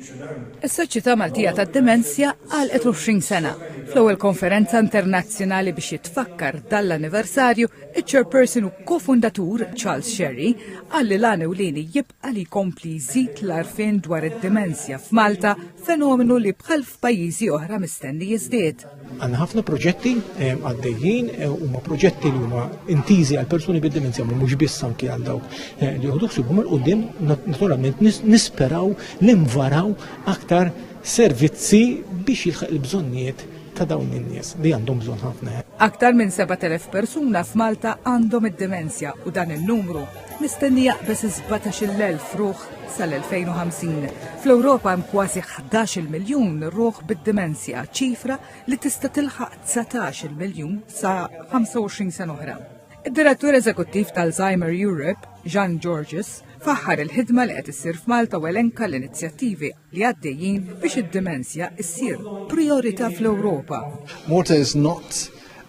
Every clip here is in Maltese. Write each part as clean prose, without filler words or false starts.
Is-Soċjetà Maltija tad-Dimensja għalqet 20 sena. Fl-ewwel konferenza internazzjonali biex jitfakkar dan l-anniversarju, iċ-chairperson u kofundatur Charles Scerri qal li l-għan ewlieni jibqa' li jkompli jżid l-għarfien dwar id-dimensja f'Malta, fenomenu li bħal f'pajjiżi oħra mistenni jiżdied. Għandna ħafna proġetti eh, għaddejjin eh, huma proġetti li huma intiżi għal persuni bid-dimensja ma mhux biss anki għal dawk eh, li jieħdu ħsiebhom il qudiem naturalment nisperaw li nvaraw aktar servizzi biex jilħaq il-bżonnijiet ta' dawn in-nies li għandhom bżonn ħafna. Aktar minn 7,000 persuna f'Malta għandhom id-dimensja u dan il-numru mistenni jaqbeż is-17,000 ruħ sal-2050. Fl-Ewropa hemm kważi 11-il miljun ruħ bid-dimensja, ċifra li tista' tilħaq 19-il miljun sa 25 sena oħra. Id-Direttur Eżekuttiv tal-Alzheimer Europe, Jean Georges, faħħar il-ħidma li qed issir f'Malta u elenka l-inizjattivi li għaddejjin biex id-dimensja ssir priorità fl-Ewropa. Malta is not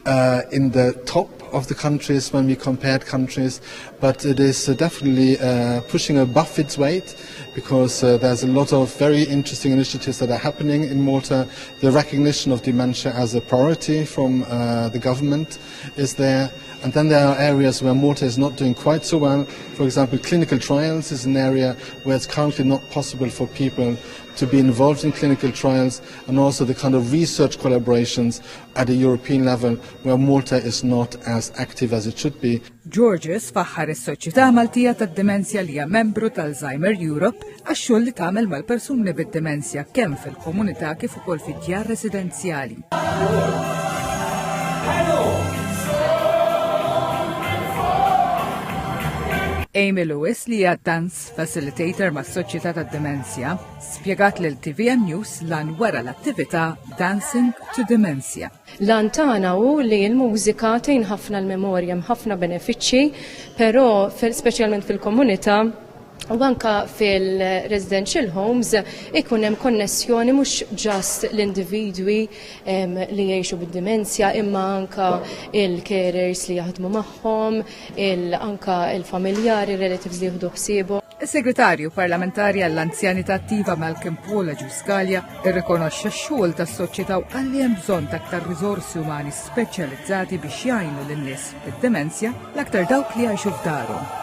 uh, in the top of the countries when we compared countries, but it is uh, definitely uh, pushing above its weight because uh, there's a lot of very interesting initiatives that are happening in Malta. The recognition of dementia as a priority from uh, the government is there. And then there are areas where Malta is not doing quite so well. For example, clinical trials is an area where it's currently not possible for people to be involved in clinical trials and also the kind of research collaborations at a European level where Malta is not as active as it should be. Georges faħħar is-Soċjetà Maltija tad-Dimensja li hija membru tal-Alzheimer Europe għax-xogħol li tagħmel mal-persuni bid-dimensja kemm fil-komunità kif ukoll fid-djar residenzjali. Amy Lewis li hija dance facilitator mas-Soċjetà tad-Dimensja spjegat lil TVM News lan wara l-attività Dancing to Dementia. L-għan tagħna hu li l-mużika tgħin ħafna l-memorja, hemm ħafna benefiċċji, però speċjalment fil-komunità u anka fil-residential homes ikun hemm konnessjoni mhux just l-individwi li jgħixu bid-dimensja imma anka il-carers li jaħdmu magħhom, anka il-familjari, relatives li jieħdu ħsiebhom. Is-Segretarju Parlamentari għall-Anzjanità Attiva Malcolm Paul Agius Galea irrikonoxxa x-xogħol tas-soċjetà u qal li hemm bżonn ta' aktar riżorsi umani speċjalizzati biex jgħinu lin-nies bid-demenzja l-aktar dawk li jgħixu f'darhom.